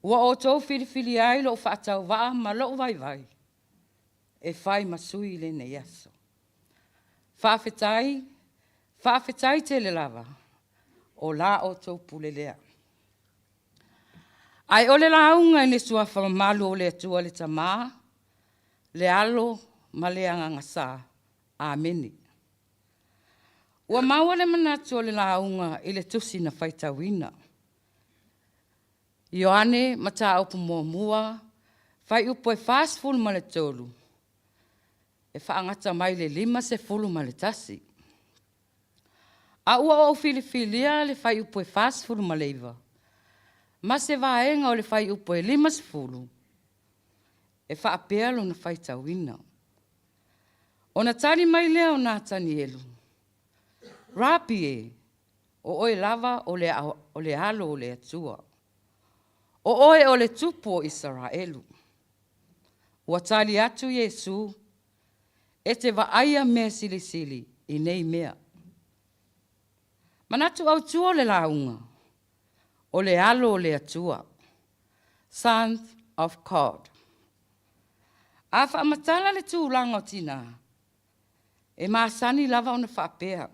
ua outou filifilia ai lou faatauvaa ma lou vaivai e fai ma sui i lenei aso. Faafetai, faafetai tele lava, o la outou pule lea. Ae o le lauga i le suafa mamalu o le Atua le Tama, le Alo ma le Agaga Sa. Amene. Ua maua le manatu o le lauga i le tusi na faitauina. Ioane Mataupu muamua Fuaiupu e 43, e faagata mai le 51. A ua ou filifilia le fuaiupu e 49 ma se vaega o le fuaiupu e 50 e faapea lona faitauina. Ona tali mai lea o Natanielu, Rapi e, o oe lava o le Alo o le Atua, o oe o le Tupu o Isaraelu. Ua tali atu Iesu, E te vaaia mea silisili i nei mea. Manatu autu o le lauga, o le Alo o le Atua, Sons of God. A faamatala le tulaga o tinā, e masani lava ona faapea,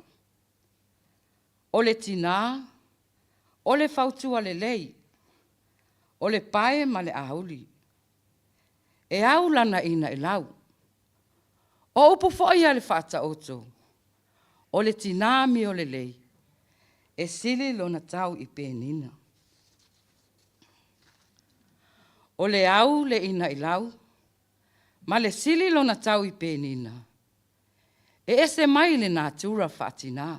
o le tinā, o le fautua lelei, o le pae ma le auli. E au lana inailau. O upu foi a le Faataoto, o le tinā amiolelei, e sili lona tau i penina. O le au le inailau ma le sili lona tau i penina, e ese mai le natura faatinā.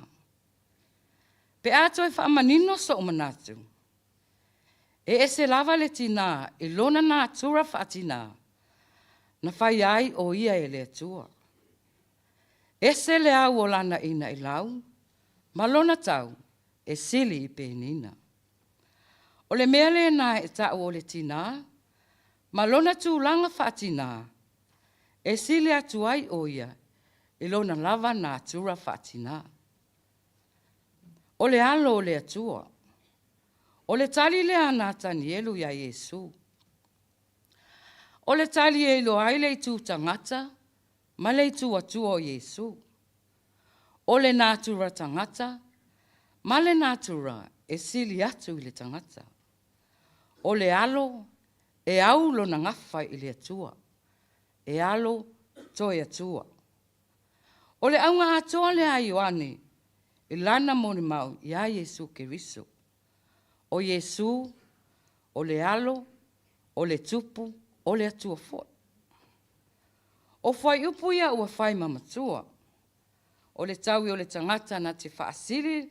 Pe a toe faamanino so'u manatu, e ese lava le tinā i lona natura faatinā na faia ai o ia e le Atua. Ese le au o lana inailau ma lona tau e sili i penina. O le mea lena e ta'u o le tinā ma lona tulaga faatinā e sili atu ai o ia i lona lava natura faatinā. O le Alo o le Atua. O le tali lea a Natanielu iā Iesu. O le tali e iloa ai le itu tagata ma le itu Atua o Iesu. O le natura tagata ma le natura e sili atu i le tagata. O le Alo e au lona gafa i le Atua, e alo toe Atua. O le auga atoa lea a Ioane i lana molimau iā Iesu Keriso. O Iesu, o le Alo, o le Tupu, o le Atua foi. O fuaiupu ia ua fai ma matua, o le taui o le tagata na te faasili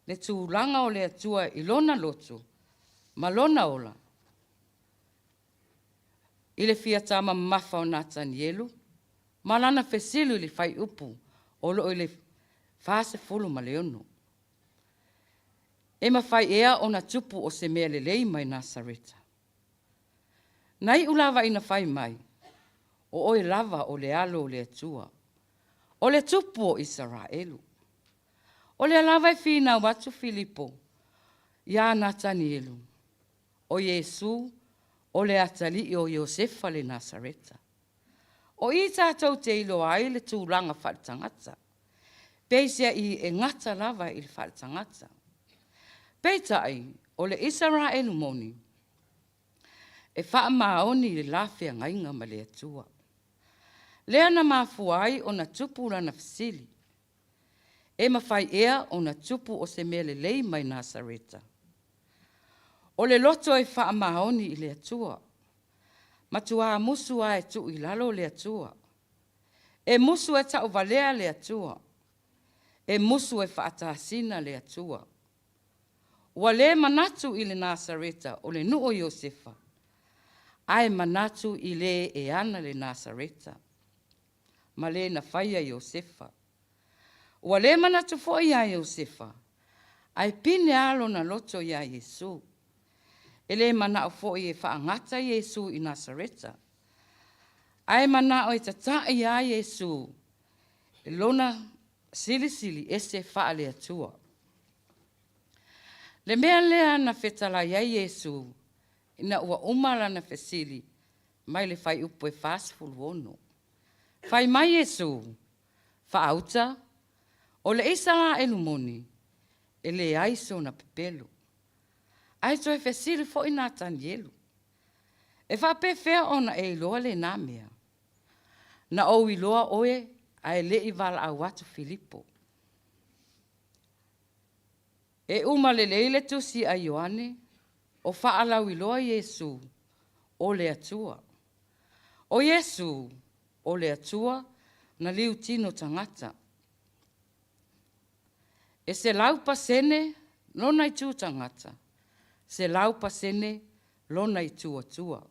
le tulaga o le Atua i lona loto ma lona ola. I le fia tama mamafa o Natanielu ma lana fesili i le fuaiupu o lo o i le 46. E mafai ea ona tupu o se mea lelei mai Nasareta? Na iu lava ina fai mai, o oe lava o le Alo o le Atua, o le Tupu o Isaraelu. O lea lava e finau atu Filipo iā Natanielu, o Iesu o le atalii o Iosefa le Nasareta. O i tatou te iloa ai le tulaga faaletagata, peiseai e gata lava i le faaletagata. Peitai, o le Isaraelu moni, e faamaoni i le la feagaiga ma le Atua. Lea na mafua ai ona tupu lana fesili, E mafai ea ona tupu o se mea lelei mai Nasareta? O le loto e faamaoni i le Atua, matuā musu lava e tuu i lalo le Atua. E musu e tauvalea le Atua. E musu e faatasina le Atua. Ua le manatu i le Nasareta o le nuu o Iosefa, ae manatu i le e ana le Nasareta, ma le na faia Iosefa. Ua le manatu foi iā Iosefa, ae pine lava lona loto iā Iesu. E le manao foi e faagata Iesu i Nasareta, ae manao e tata'i iā Iesu i lona silisili ese faale-Atua. Le mea lea na fetalai ai Iesu ina ua uma lana fesili mai le fuaiupu e 46. Fai mai Iesu, Faauta, o le Isaraelu moni, e leai sona pepelo. Ae toe fesili foi Natanielu, E faapefea ona e iloa lena mea? Na ou iloa oe ae le i valaau atu Filipo. E uma lelei le tusi a Ioane o faalauiloa Iesu, o le Atua. O Iesu, o le Atua, na liu tino tagata. E 100% lona itu tagata, 100% lona itu Atua.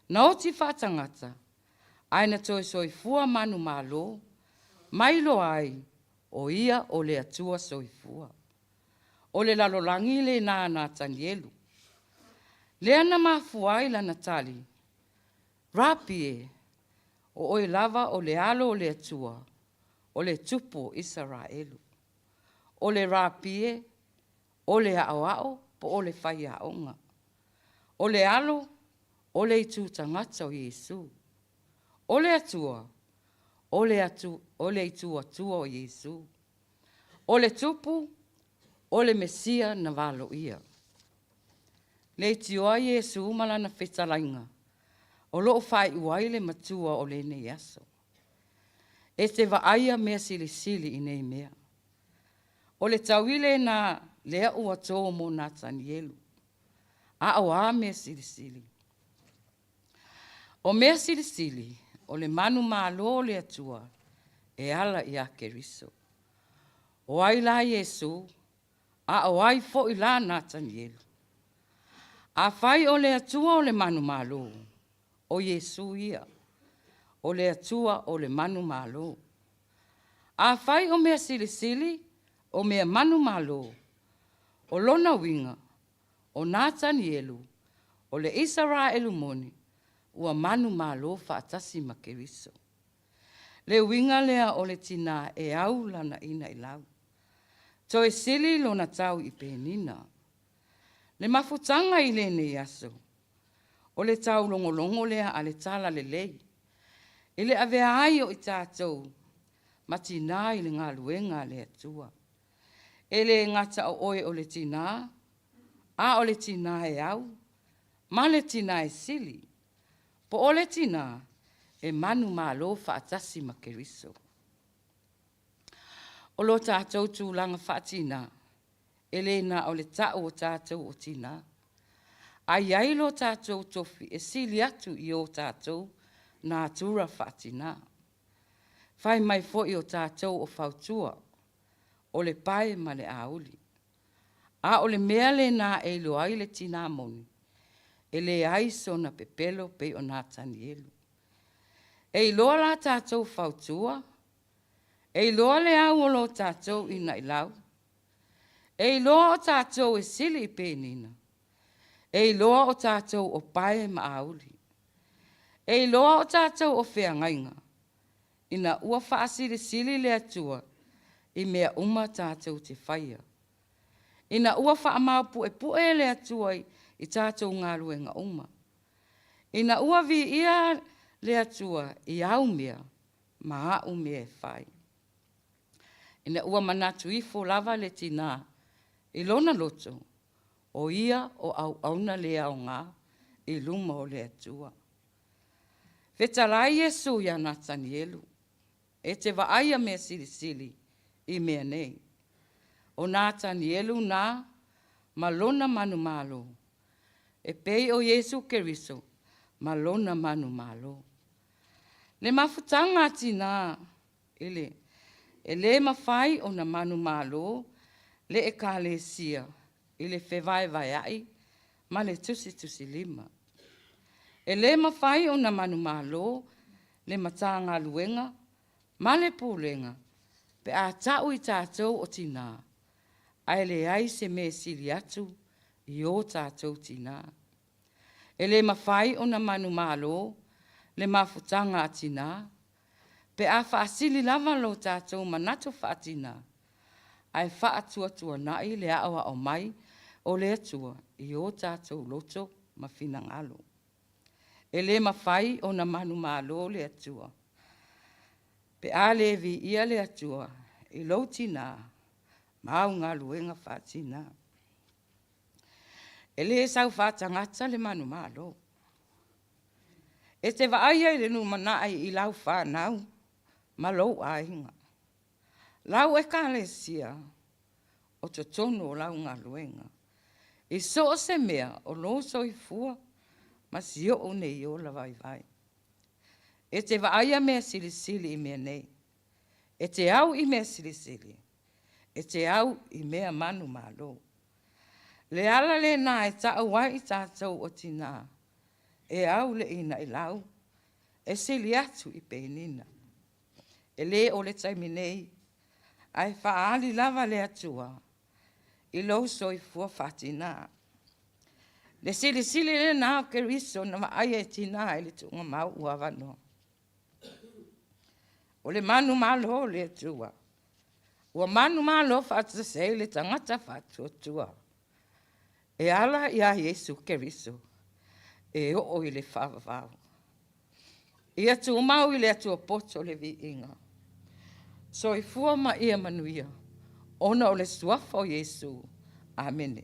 Na oti faatagata, ae na toe soifua manumalo, ma iloa ai o ia o le Atua soifua. O le lalolagi lena a Natanielu. Lea na mafua ai lana tali, Rapi e, o oe lava o le Alo o le Atua, o le Tupu o Isaraelu. O le Rapi e, o le aoao po o le faiaoga. O le Alo, o le itu tagata o Iesu. O le Atua, o le, atu, o le itu Atua o Iesu. O le Tupu, o le Mesia na valoia. Leitioa Iesu ma lana fetalaiga, o loo faaiu ai le matua o lenei aso. E te vaaia mea silisili i nei mea. O le taui lena lea ua tō mo Natanielu. A o a mea silisili? O mea silisili, o le manumalo o le Atua e ala iā Keriso. O ai la Iesu, a o ai foi la Natanielu? Afai o le Atua o le manumalo, o Iesu ia, o le Atua o le manumalo. Afai o mea silisili, o mea manumalo, o lona uiga, o Natanielu, o le Isaraelu moni, ua manumalo faatasi ma Keriso. Le uiga lea o le tinā e au lana inailau. Toe sili lona tau i Penina. Le mafutaga i lenei aso, o le taulogologo lea a le Talalelei, i le avea ai o i tatou ma tinā i le galuega a le Atua. E le gata o oe o le tinā, a o le tinā e au, ma le tinā e sili, po o le tinā e manumalo faatasi ma Keriso. O lo tatou tulaga faatinā, e le na o le ta'u o tatou o tinā, a i ai lo tatou tofi e sili atu i o tatou natura faatinā. Fai mai foi o tatou o fautua, o le pae ma le auli. A o le mea lena e iloa ai le tinā moni, e leai sona pepelo pei o Natanielu. E iloa la tatou fautua, e iloa le au o lo tatou inailau, e iloa o tatou e sili i Penina, e iloa o tatou o pae ma auli, e iloa o tatou o feagaiga, ina ua faasilisili le Atua i mea uma tatou te faia. Ina ua faamaopuepue le Atua i tatou galuega uma. Ina ua viia le Atua i au mea ma a'u mea e fai. Ina ua manatu ifo lava le tinā i lona loto, o ia o auauna le aoga i luma o le Atua. Fetalai Iesu iā Natanielu, E te vaaia mea silisili i mea nei. O Natanielu na ma lona manumalo, e pei o Iesu Keriso ma lona manumalo. Le mafutaga a tinā i le e le mafai ona manumalo le Ekalesia i le fevaevaea'i ma le tusitusilima. E le mafai ona manumalo le Matagaluega ma le Pulega pe a ta'u i tatou o tinā, ae leai se mea e sili atu i o tatou tinā. E le mafai ona manumalo le mafutaga a tinā pe a faasili lava lo tatou manatu faatinā, ae faatuatuana'i le aoao mai o le Atua i o tatou loto ma finagalo. E le mafai ona manumalo le Atua pe a le viia le Atua i lou tinā ma au galuega faatinā. E le sau faatagata le manumalo. E te vaaia i le lumanai i lau fanau ma lou aiga, lau Ekalesia o totonu o lau galuega, i so o se mea o lou soifua ma si o'u nei ola vaivai. E te vaaia mea silisili i mea nei. E te au i mea silisili. E te au i mea manumalo. Le ala lena e taʻu ai i tatou o tinā, e au le inailau, e sili atu i Penina. E lē o le taimi nei, ae faaali lava le Atua i lou soifua faatinā. Le silisili lena o Keriso na vaaia e tinā i le tuugamau ua avanoa. O le manumalo o le Atua, ua manumalo faatasi ai le tagata faatuatua e ala iā Iesu Keriso e oo i le faavavau. Ia tumau i le Atua poto le viiga. Soifua ma ia manuia, ona o le suafa o Iesu. Amene.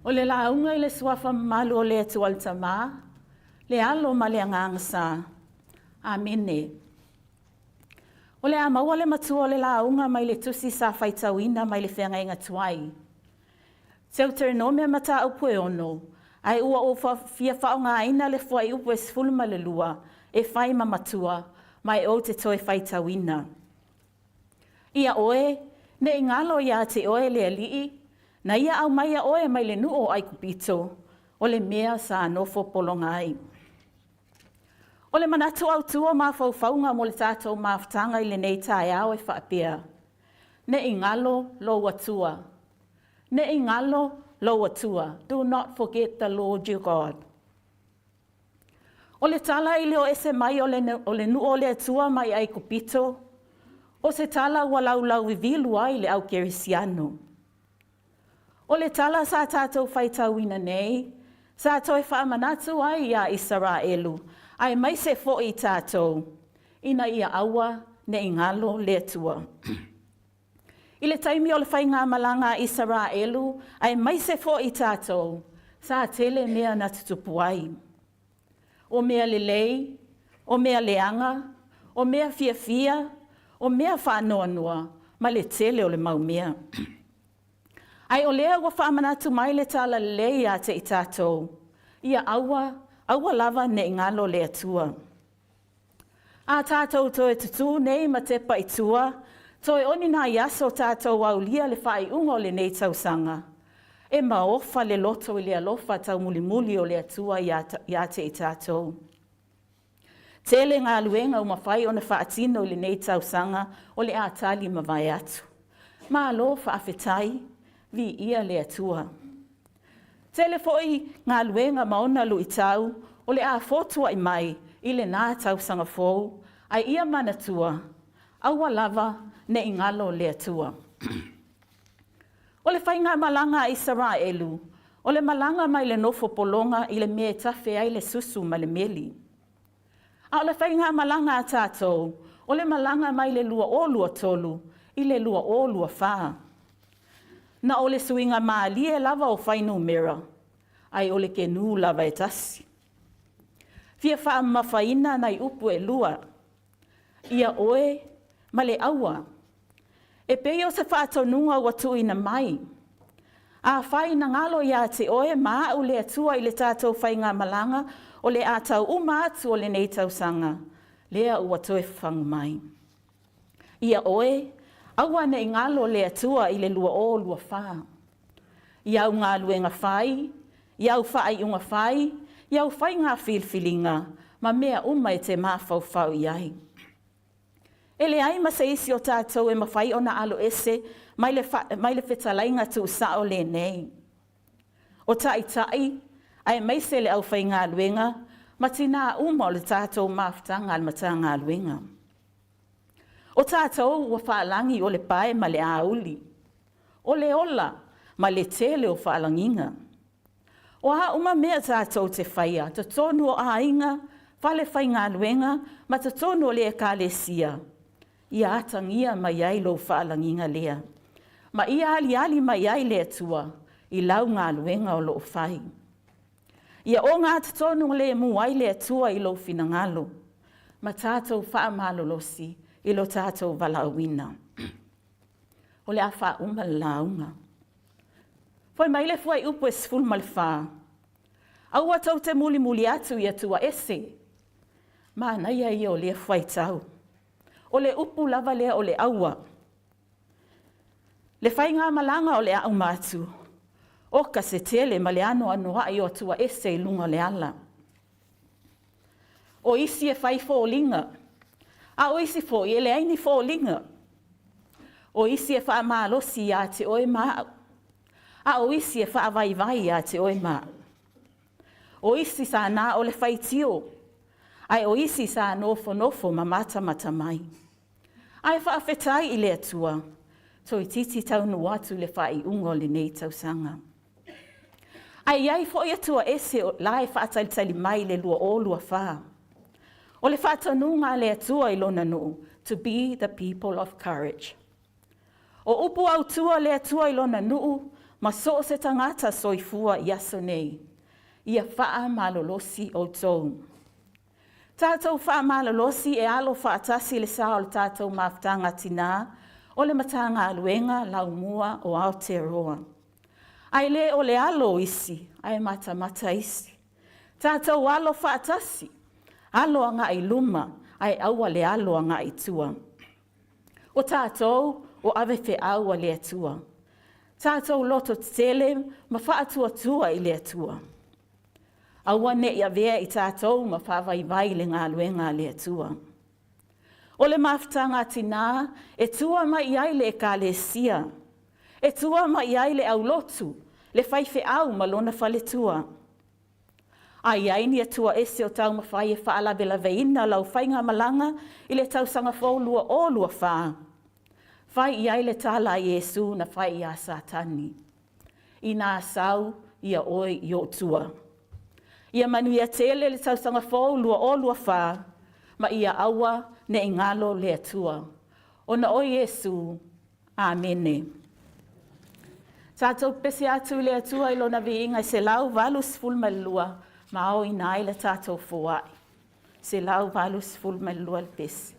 O le lauga i le suafa mamalu o le Atua le Tama, le Alo ma le Agaga Sa. Amene. O le a maua le matua o le lauga mai le tusi sa faitauina mai le feagaiga tuai. Teuteronomia mataupu e ono, ae ua ou fia faaaogaina le fuaiupu e 12 e fai ma matua, ma e ou te toe faitauina. Ia oe, ne i galo iā te oe le Alii, na ia aumaia oe mai le nuu o Aikupito, o le mea sa nofo pologa ai. O le manatu autū o mafaufauga mo le tatou mafutaga i lenei taeao e faapea, Ne i galo lou Atua. Ne i galo lou Atua. Do not forget the Lord your God. O le tala i le o ese mai o le, o le nuu o le Atua mai Aikupito, o se tala ua laulauvivilu ai le au kerisiano. O le tala sa tatou faitauina nei, sa toe faamanatu ai iā Isaraelu, aemaise foi i tatou, ina ia aua ne i galo le Atua. I le taimi o le faigamalaga a Isaraelu, aemaise foi i tatou, sa tele mea na tutupu ai. O mea lelei, o mea leaga, o mea fiafia, o mea faanoanoa, ma le tele o le mau mea. Ae o lea ua faamanatu mai le tala lelei ia te i tatou, ia aua, aua lava ne i galo le Atua. A tatou toe tutū nei ma tepa i tua, toe oni nai aso tatou aulia le faaiuga o lenei tausaga. E maofa le loto i le alofa taumulimuli o le Atua ia te i tatou. Tele galuega ua mafai ona faatino i lenei tausaga o le a tali mavae atu. Malo faafetai, viia le Atua. Tele foi galuega ma ona luitau o le a fotua'i mai i lena tausaga fou, ae ia manatua, aua lava ne i galo le Atua. O le faigamalaga a Isaraelu, o le malaga mai le nofo pologa i le mea e tafe ai le susu ma le meli. A o le faigamalaga a tatou, o le malaga mai le 2023 i le 2024. Na o le suiga malie lava o fuainumera, ae o le kenū lava e tasi. Fia faamamafaina nai upu e lua, ia oe ma le aua. E pei o se faatonuga ua tuuina mai. Afai na galo ia te oe ma aʻu le Atua i le tatou faigamalaga o le a tau uma atu o lenei tausaga, lea ua toe fafagu mai. Ia oe, aua ne i galo le Atua i le 2024. I au galuega fai, i au faaiuga fai, i au faiga filifiliga, ma mea uma e te mafaufau i ai. E leai ma se isi o tatou e mafai ona alo ese mai le, mai le fetalaiga tuusao lenei. O taitai, aemaise le aufaigaluega, ma tinā uma o le tatou mafutaga a le Matagaluega. O tatou ua faalagi o le pae ma le auli, o le ola ma le tele o faalagiga. O a uma mea tatou te faia, totonu o aiga, fale faigaluega ma totonu o le Ekalesia, ia atagia mai ai lou faalagiga lea, ma ia aliali mai ai le Atua i lau galuega o lo o fai. Ia ogatotonu lemu ai le Atua i lou finagalo, ma tatou faamalolosi i lo tatou valaauina. O le a faauma le lauga. Fai mai le fuaiupu e 14, Aua tou te mulimuli atu i Atua ese. Manaia ia o lea fuaitau. O le upu lava lea o le aua. Le faigamalaga o le a uma atu, oka se tele ma le anoanoai o Atua ese i luga o le ala. O isi e fai foliga, a o isi foi e leai ni foliga. O isi e faamalosi ia te oe ma au, a o isi e faavaivai ia te oe ma au. O isi sa na o le faitio, ae o isi sa nofonofo ma matamata mai. Ae faafetai i le Atua, toeitiiti taunuu atu i le faaiuga o lenei tausaga. Ae i ai foi Atua ese la e faatalitali mai i le 2024. O le faatonuga a le Atua i lona nuu, to be the people of courage. O upu autu a le Atua i lona nuu ma so o se tagata soifua i aso nei, ia faamalolosi outou. Tatou faamalolosi e alo faatasi le sa o le tatou mafutaga tinā o le Matagaluega Laumua o Aotearoa. Ae le o le alo o isi, ae matamata isi. Tatou alo faatasi, alo agai i luma, ae aua le alo agai i tua. O tatou o avefeau a le Atua. Tatou loto tetele ma faatuatua i le Atua. Aua ne i avea i tatou ma faavaivai le galuega a le Atua. O le mafutaga a tinā e tua mai i ai le Ekalesia, e tua mai i ai le aulotu, le faifeau ma lona faletua. A i ai ni atua ese o taumafai e faalavelaveina lau faigamalaga i le tausaga fou 2024, fai i ai le tala a Iesu na fai iā Satani, Inā sau ia oe i ou tua. Ia manuia tele le tausaga fou 2024 ma ia aua ne i galo le Atua. Ona o Iesu. Amene. Tatou pepese atu i le Atua i Lona viiga e 182 ma aoina ai le tatou foai. 182 le pese.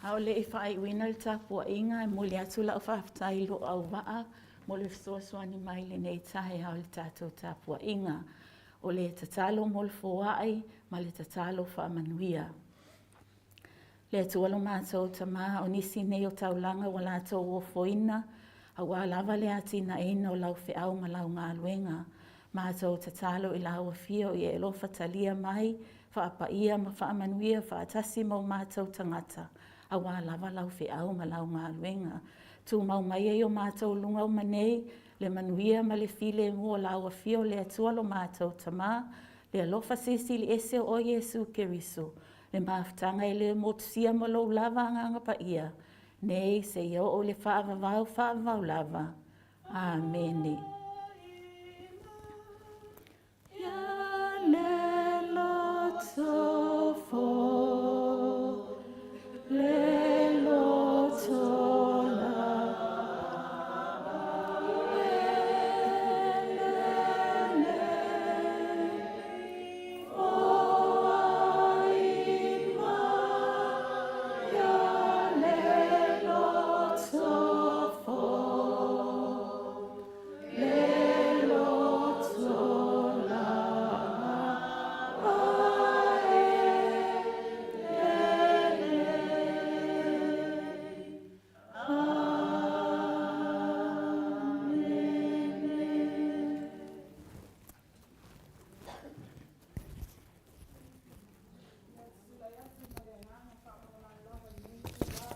A o le i faaiuina le tapuaiga, e momoli atu lau faafetai i lou auvaa mo le fesoasoani mai i lenei taeao i le tatou tapuaiga. O le tatalo mo le foai ma le tatalo faamanuia. Le Atua lo matou Tama, o nisi nei o taulaga ua latou ofoina, auā lava le atinaeina o lau feau ma lau galuega. Matou tatalo i lau Afio i e alofa talia mai, faapaia ma faamanuia faatasi ma o matou tagata, auā lava lau feau ma lau galuega. Tumau maia i o matou luga uma nei, le manuia ma le filemu o lau Afio le Atua lo matou Tama, le alofa silisili ese o oe Iesu Keriso, Le mafutaga e le motusia ma lou lava Agaga Paia, nei seia oo i le faavavau faavavau lava. Amene. Ia le loto fo, le loto la, Ia, ou te tulai atu ma le agaga faamaualalo lava i lenei itula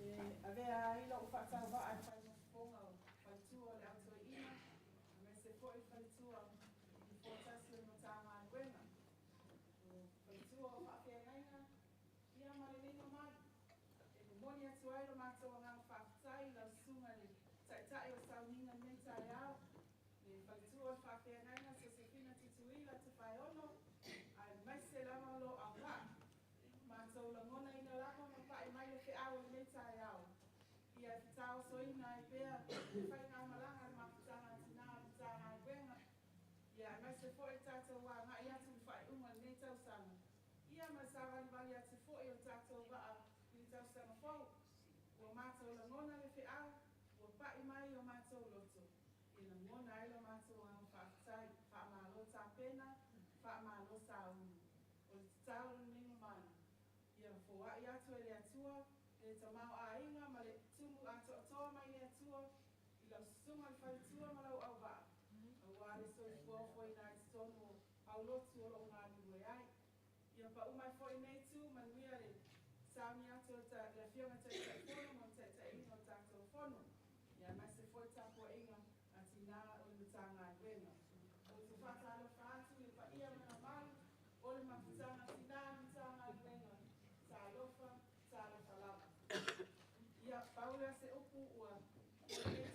e avea ai lou faatauvaa e fai ma fofoga o faletua o le Au Toeaina, aemaise foi le faletua tutoatasi o le Matagaluega, o faletua o faafeagaiga, ia ma lenei mamalu. E momoli atu ai lo matou agaga faafetai i lau Susuga i le Taitai o le sauniga i lenei taeao, Le faletua o le faafeagaiga Sosefina Tutuila Tofaeono aemaise lava lo auvaa. Matou lagonaina lava ma pai mai le feau o lenei taeao. Ia e fetaosoina ai pea le faigamalaga a le mafutaga a tina o le Matagaluega, ia aemaise foi le tatou agai atu i le faaiuga o lenei tausaga, ia ma le savalivali atu foi o le tatou vaa i le tausaga fou. Ua matou lagona le feau ua pai mai i o matou loto. E lagona ai lo matou agaga faafetai. Faamalo tapena, faamalo sauni. O le tatalo i lenei mamalu, ia foai atu e le Atua le tamaoaiga ma le tumu atoatoa mai le Atua i lau susuga i le faletua ma lau auvaa, aua le soifua ofoina ai i totonu o aulotu o lo o galulue ai. Ia pau mai foi i lenei itu, manuia le sauni atu o le Afioga i le Taitaifono mo le taitaiina o le tatou Fono, ia aemaise foi le tapuaiga a tina o le Matagaluega. Ou te faatalofa atu i le paia ma le mamalu o le mafutaga a tina o le Matagaluega, talofa, talofa lava. Ia, pau lea o se upu ua lenei.